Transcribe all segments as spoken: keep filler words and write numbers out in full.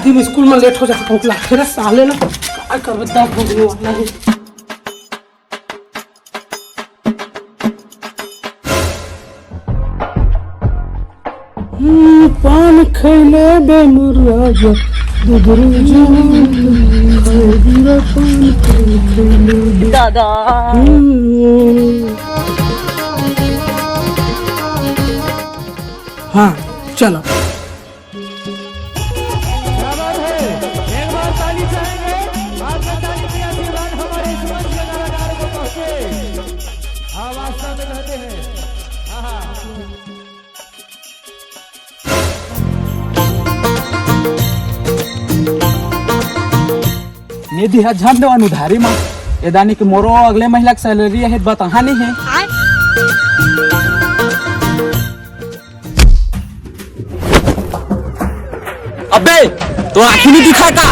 दिन स्कूल में लेट हो जाता, भूख लागथे ना साले ना, का करबे, दस बजने वाला है। हम्म, पान खैले बे मोर राजा, दुबरू जवान, खैबीरा पान खैले बे। दादा। हम्म। हाँ, चलो। बराबर है। एक बार ताली चाहेंगे, आपका ताली के आशीर्वाद हमारे इस मंच के कलाकारों को पहुंचे। हाँ, वास्तव में कहते हैं। हाँ, हाँ। निधि ह झन देवन उधारी म। एदानी के मोरो अगले महीना के सैलरी हे, बताहा नहीं है। अबे, तो आँखी नहीं दिखा का?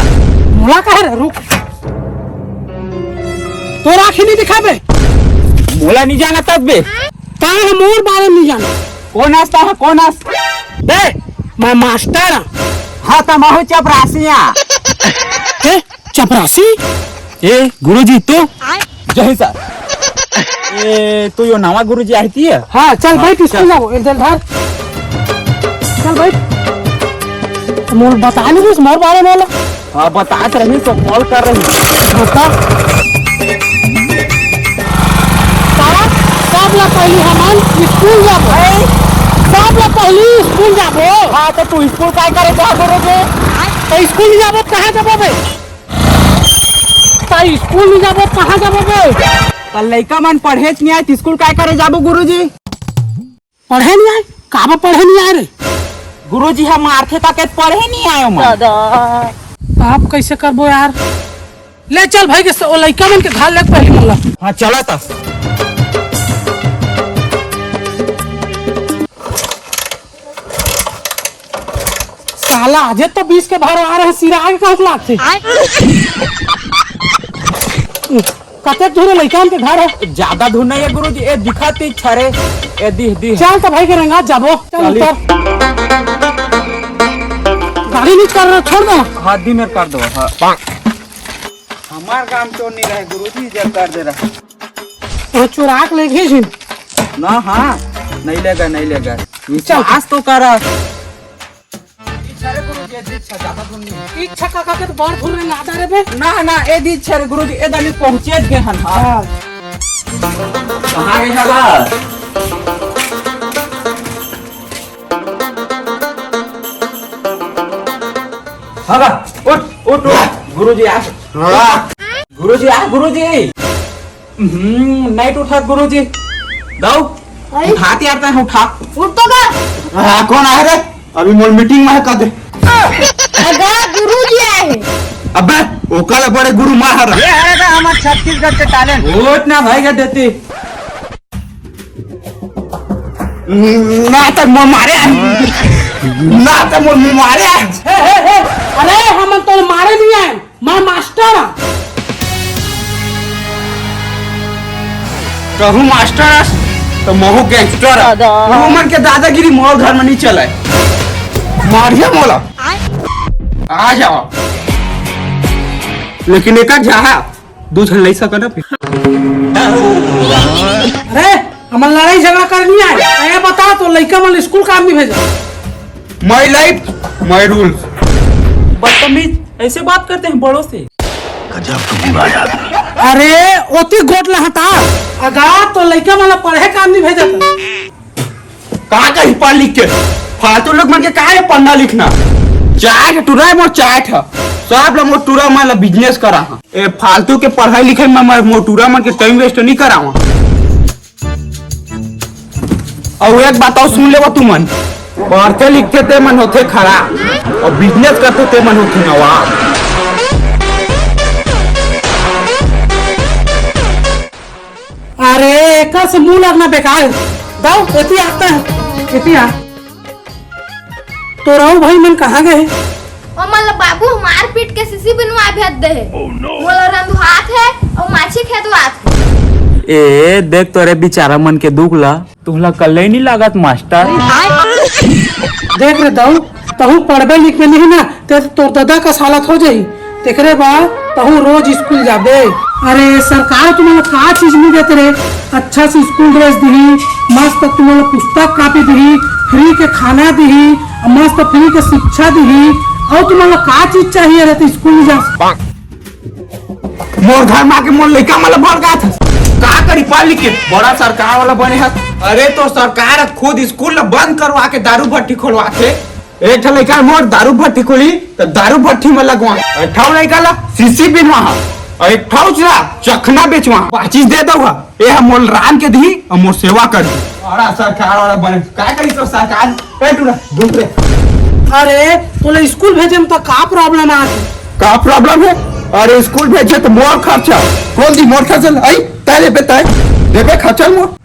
मोला कहे रे, रुक। तोर आँखी नहीं दिखा बे? मोला नहीं जाना तब बे। का है मोर बारे में नहीं जाना? कौन आस त ह, कौन आस? बे, मैं मास्टर हूँ। हाँ, त महू चपरासी हूँ। ए, चपरासी? ए, गुरुजी, तू? जय हिंद सर। ए, तू यो नवा गुरुजी आए ती है? हाँ, चल हाँ, बैठ, स्कूल चल। जाबो, एक जल धर। चल बैठ। मोर बता नहीं कुछ मोर बारे में वाला। हाँ, बतात रही तो कॉल कर रही। बता। साला, सब ला पहली हमन स्कूल जाबो। हैं? सब ला पहली स्कूल जाबो। हाँ, तो तू स्कूल काय करे जा गुरुजी? तो स्कूल नहीं जाबो, कहाँ जाबो बे? त स्कूल नहीं जाबो, कहाँ जाबो बे? त लइका मन पढ़े च नहीं आए, त स्कूल काय करे जाबो गुरुजी? पढ़े नहीं आए? काबर पढ़े नहीं आए रे? गुरुजी, हम मारथे ताकत पढ़े नहीं आए मन। दादा। त आप कैसे करबो यार? ले चल भाई के स-, ओ लइका मन के घर ले पहली मोला। हाँ, चला त। साला, आजे तो बीस के भार आ रहे, सिरा आगे कहूँ लागथे। कतेक दूर हे लइका मन के घर हे? ज्यादा दूर नहीं है गुरुजी, ए दिखा ती छरे, ए दिह, दिह। चल तो भाई के रंगा जाबो, चल चली। उतर। गाड़ी नहीं कर रहा, छोड़ दो। हाँ, दिन में कर दो, हाँ। हमार काम चोर नहीं रहे गुरुजी, जब कर दे रहा। वो चुराक ले गए जिन। ना, हाँ, नहीं लेगा, नहीं लेगा। विश्वास तो करा। इच्छा रे गुरुजी, ए दीक्षा ज्यादा धुन नहीं। इच्छा काका के तो बड़ धुन रे नादा रे बे। ना, ना, ए दीक्षा रे गुरुजी, ए दानी पहुंचे गए हन, हाँ। हाँ। कहाँ गए हला? हाँ बा, उठ, उठ, उठ। गुरुजी, आ। हाँ। गुरुजी, आ, गुरुजी। हम्म, नहीं उठा गुरुजी। दाऊ, आई। उठा तियार तैं, उठा। उठ तो का? हाँ, कौन आए रे? अभी मोर मीटिंग में है, कह दे। अगा गुरुजी आए हैं। अबे, ओकर ले बड़े गुरु माँ हरा। ये हरे का हमार छत्तीसगढ़ के टैलेंट। उठ ना भाई, कह देती। ना तो मोर मारे आज। ना तो मोर मुँह मारे आज। हे, हे, हे, अरे, हमन तो मारे नहीं आए, मैं मास्टर हूँ। कहूँ मास्टर हस, तो महू गैंगस्टर हस। दादा। कहूँ मन के दादागिरी मोर घर में नहीं चले। मारिया मोला। आ जाओ। लेकिन एक झा दू झन लई सकन ना फिर। अरे, हमन लड़ाई झगड़ा करे नहीं आए। अरे बता तो लइका मन स्कूल काम नहीं भेजा। My life, my rules। बदतमीज, ऐसे बात करते हैं बड़ों से। अरे, ओती गोट ला हटा। अगा तो लइका मन ला पढ़े काम नहीं भेजा। का कही पढ़ लिख के? फालतू लोग मन के काहे पढ़ना लिखना? चाट टुरा मोर चाट ह। सब ला मोर टुरा मन ला बिजनेस करा ह। ए फालतू के पढ़ाई लिखाई में मैं मोर टुरा मन के टाइम वेस्ट नहीं करावा। अउ एक बात अउ सुन लेवा तुमन, पढ़थे लिखथे ते मन होथे खड़ा, अउ बिजनेस करथे ते मन होथे नवाब। अरे, एकर से मुंह लगना बेकार है। दाऊ, एती आता है, एती आ। तो राहु भाई मन कहाँ गए? ओमन ल बाबू मारपीट के सीसी बिनवा भेज दे हे। मोला रंधुहात हे अउ माछी खेदवात हे। ए, देख तोरे बिचारा मन के दुख ला। तुहला कल्ले नहीं लागत मास्टर? देख रे दाऊ, तहूँ पढ़बे लिखबे नहीं ना, ते तोर ददा कस हालत हो जाही। तेकरे बाद तहूँ रोज स्कूल जाबे। अरे सरकार तुमन ला का चीज नहीं देते रे? अच्छा से स्कूल ड्रेस दिही, मस्त तुमन ला पुस्तक कॉपी दिही, फ्री के खाना दिही, मस्त फ्री के शिक्षा दिही। अउ तुमन ला का चीज चाहिए रे, ते स्कूल नहीं जा? मोर घर मा के मोर लइका मन ला भड़कात हस। का करी पढ़ लिख के बड़ा सरकार वाला बने हस। अरे तो सरकार खुद स्कूल ला बंद करवा के दारू भट्टी खोलवाथे। एक ठा लइका मोर दारू भट्टी खोली त दारू भट्टी में लगवा, एक ठा लइका ला सीसी बिनवा, अउ एक ठा ला चखना बेचवा। पाचिस दे दऊ हा, ए हा मोर राम के दिही अउ मोर सेवा करही। बड़ा सरकार वाला बने, का करी तो सरकार। ए टूरा, धूप रे। अरे तोला स्कूल भेजे में तो का प्रॉब्लम आथे? का प्रॉब्लम हे? अरे स्कूल भेजे तो मोर खर्चा। कौन दी मोर खर्चा? आई, तारे पे ताए। देबे खर्चा मोर।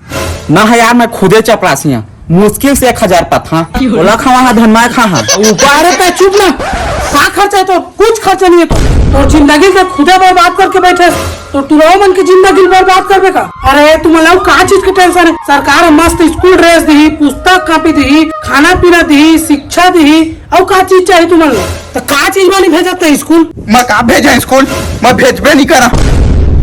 ना है यार, मैं खुदे चपरासी हूँ, मुश्किल से एक हजार पाथां। ओला खावा हा, धन मैं खाहा। ऊपर रे, तै चुप ना। का खर्चा है तोर? कुछ खर्चा नहीं है तोर। तोर जिंदगी के खुदे बर्बाद करके बैठे। तो टुराओ मन के जिंदगी बर्बाद करबे का? अरे तुमन ला का चीज के टेंशन है? सरकार मस्त स्कूल ड्रेस दिही, पुस्तक कॉपी दिही, खाना पीना दिही, शिक्षा दिही, अउ का चीज चाहिए तुमन ला? तो का चीज वाली भेजत है स्कूल? मैं का भेजा स्कूल? मैं भेजबे नहीं करा।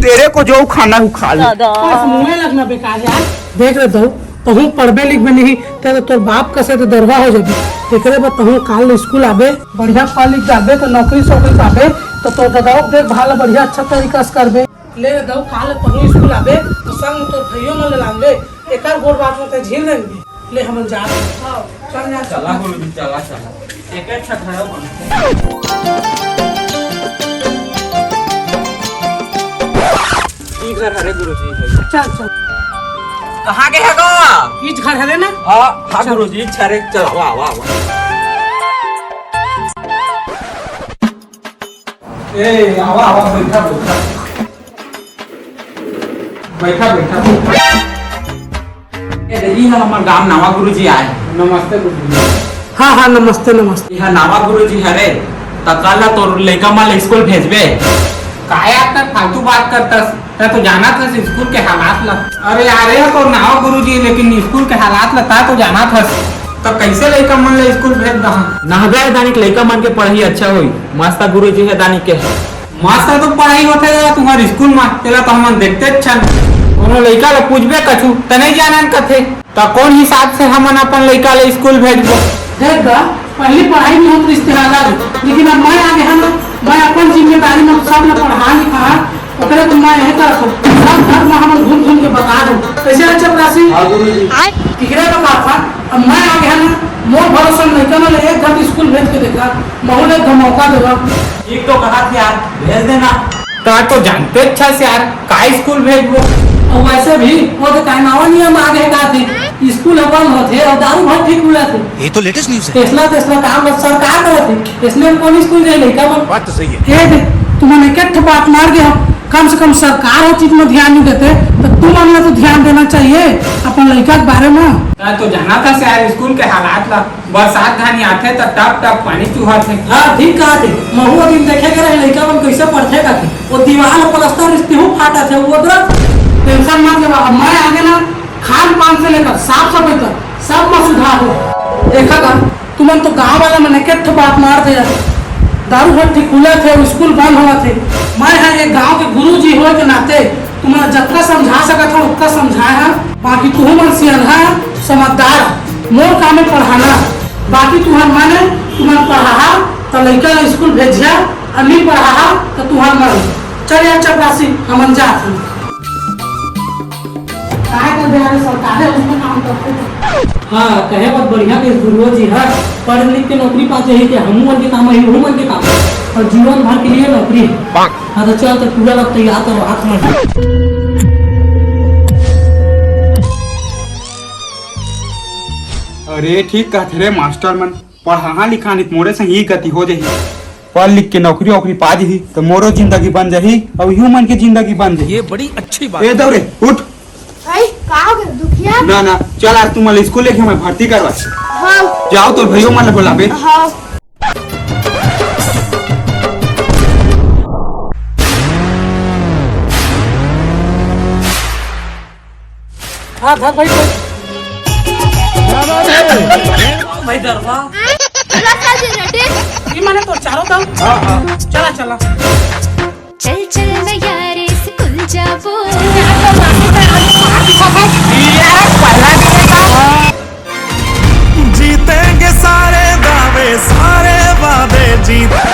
तेरे को जो खाना है वो खा ले। बस मुँहे लगना बेकार यार। देख रे दऊ, तहूँ पढ़बे लिखबे नहीं, ते तो तोर बाप कसे तो दरवा हो जाबे। तेकरे बर तहूँ काल स्कूल आबे, बढ़िया पढ़ लिख जाबे तो नौकरी सोकरी पाबे, तो तोर ददाऊ के देखभाल बढ़िया अच्छा तरीका से करबे। ले रे दऊ, काल तहूँ स्कूल आबे तो संग तोर भइयो मन ले लानबे, एकर गोड़ बात में ते झील देंगे। ले हमन जात हन। हाँ, चल जा। चला गुरुजी, चला, चला। एक एक छठा है बन। ई घर हरे गुरुजी, ई घर। चल, चल। कहाँ के है गा? ई घर हरे ना? हाँ, हाँ चल। गुरुजी, छरे, चल, आवा, आवा, आवा। ए, आवा, आवा, बैठा, बैठा। बैठा, बैठा, बैठा। ए, दे, ई ह हमर गांव नवा गुरुजी आए। नमस्ते गुरुजी। हाँ, हाँ, नमस्ते, नमस्ते। ई ह नवा गुरुजी हरे, त काल ला तोर लइका मन ला स्कूल भेजबे। का यार, तै फालतू बात करतस? तै तो जानत हस स्कूल के हालात ला। अरे यार, ये तो नवा गुरुजी, लेकिन स्कूल के हालात ला तै तो जानत हस। त कैसे लइका मन ला स्कूल भेज दहा? नहगा हे दानिक लइका मन के पढ़ाई अच्छा होई। मस्त गुरुजी हे दानिक के। मस्त तो पढ़ाई होथे गा तुम्हर स्कूल मा, तेला तो हमन देखते छन। कोनो लइका ला पूछबे कछु, त नहीं जानन कथे। त कौन हिसाब से हमन अपन लइका ला स्कूल भेजबो? देख गा, पहली पढ़ाई नहीं होत रिश्तेदार, लेकिन अब मैं आ गया ना, मैं अपन जिम्मेदारी में सब ला पढ़ा लिखा, ओकरे तो मैं यही तरफ हूँ। सब घर में हमन घूम घूम के बता दूँ। कैसे रे चपरासी? हाँ गुरुजी। तिकरे का बात था, अब मैं आ गया ना, मोर भरोसा में लइका ना ले एक घर स्कूल भेज के देखा, महू ले एक मौका देवा। ठीक तो कहा थे यार, भेज देना। का तो जानते अच्छा से यार, का स्कूल भेजबो? और वैसे भी वो तो टाइम आवा नियम आ गए का थे, स्कूल ह बंद होथे और दारू भट्टी खुला थे। ये तो लेटेस्ट न्यूज़ है। तेसला तेसला काम बस सरकार करत हे, इसने हम कौन स्कूल जाए लइका मन? बात तो सही है। ए दे, तुमन एक एक ठो बात मार गए हो, कम से कम सरकार हो चीज में ध्यान नहीं देते, तो तुमन ला तो ध्यान देना चाहिए अपन लइका के बारे में। तै तो जाना था से यार स्कूल के हालात ला। बरसात घनी आथे त टप टप पानी चुहाथे। हाँ, ठीक कहा थे। महू दिन देखे के रहे लइका मन कैसे पढ़थे करके। वो दीवार प्लास्टर रिश्ते हूँ फाटा थे, वो अदरक। टेंशन मत लेवा, अब मैं आगे ना खान पान से लेकर साफ सफाई तक सब में सुधार हो। देखा का, तुमन तो गाँव वाला मन एक ठो बात मार दे यार। दारू भट्टी खुला थे, स्कूल बंद हुआ थे। मैं है एक गांव के गुरुजी होए के नाते तुम्हारा जतका समझा सकत हूँ, उतना समझाए हूँ। बाकी तुहू मन सियनहा, समझदार, मोर काम है पढ़ाना। बाकी तुहर मन है, तुमन पढ़ाहा, त लइका ला स्कूल भेजिया, अउ नहीं पढ़ाहा, त तुहर मन। चल यार चपरासी, हमन जात हन। काय कर दे यार, सरकार है, उसमें काम करते हैं। हाँ, कहे बहुत बढ़िया के गुरुओ जी है, पढ़ लिख के नौकरी पा जाही के हमू मन के काम है, हमू मन के काम है। और जीवन भर के लिए नौकरी है। हाँ, तो चल, तो पूरा लोग तैयार करो, हाथ में। अरे, ठीक कहत रे मास्टर मन, पढ़ाहा लिखा नहीं त मोरे संग ई गति हो जाही। पढ़ लिख के नौकरी वोकरी पा जाही, त मोरो जिंदगी बन जाही, अउ इहू मन के जिंदगी बन जाही। ये बड़ी अच्छी बात ए दौरे, उठ। भाई, का हो गया? दुखिया? ना, ना, चल आज तुमन ला स्कूल लेके मैं भर्ती करवा। हाँ। जाओ, तोर भइयो मन ला बुलाबे। हाँ। हाँ, धर भाई, भाई। भाई, डरवा। चला, चल दे रे, ठीक? ये माने तो चारों दम। चला, चला। चल चल न यारे स्कूल जाबो। जीतेंगे सारे दावे, सारे वादे जीत।